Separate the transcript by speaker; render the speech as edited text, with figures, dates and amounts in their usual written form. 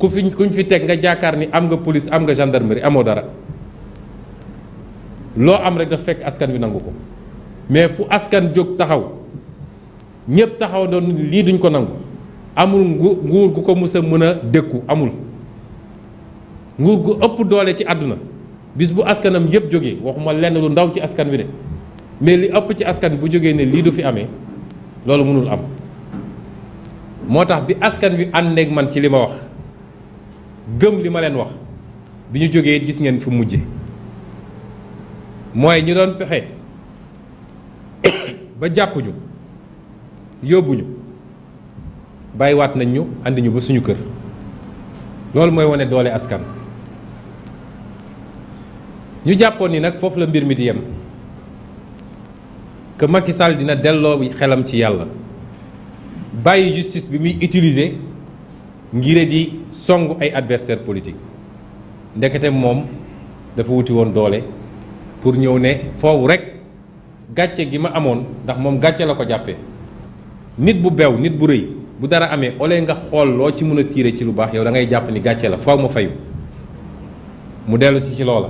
Speaker 1: kuñ fi teg nga jaakaar ni am nga police am nga gendarmerie amoo dara loo am rek daf fekk askan wi nangu ko mais fu askan jóg taxaw ñëpp taxaw doon lii duñ ko nangu amul nguur gu ko mës a mën a dékku amul nguur gu ëpp doole ci àdduna bis bu askanam yëpp jógee waxuma lenn lu ndaw ci askan wi de mais li ëpp ci askan bu jógee ne lii du fi amee loolu mënul am moo tax bi askan wi àndeek man ci li ma wax gëm li ma leen wax bi ñu jógee gis ngeen fi mujje mooy ñu doon pexe ba jàppuñu yóbbuñu bàyyiwaat nañ ñu andi ñu ba suñu kër loolu mooy wane doole askan ñu jàppoon ni nag foofu la mbir mi di yem que Macky Sall dina delloo xelam ci yàlla bàyyi justice bi muy utiliser ngir di songu ay adversaires politiques ndekete moom dafa wuti woon doole pour ñëw ne foofu rek gàcce gi ma amoon ndax moom gàcce la ko jàppee nit bu bew nit bu rëy bu dara amee ole nga xool loo ci mën a tiire ci lu baax yow da ngay jàpp ni gàcce la faaw ma fayu mu dellu si ci loola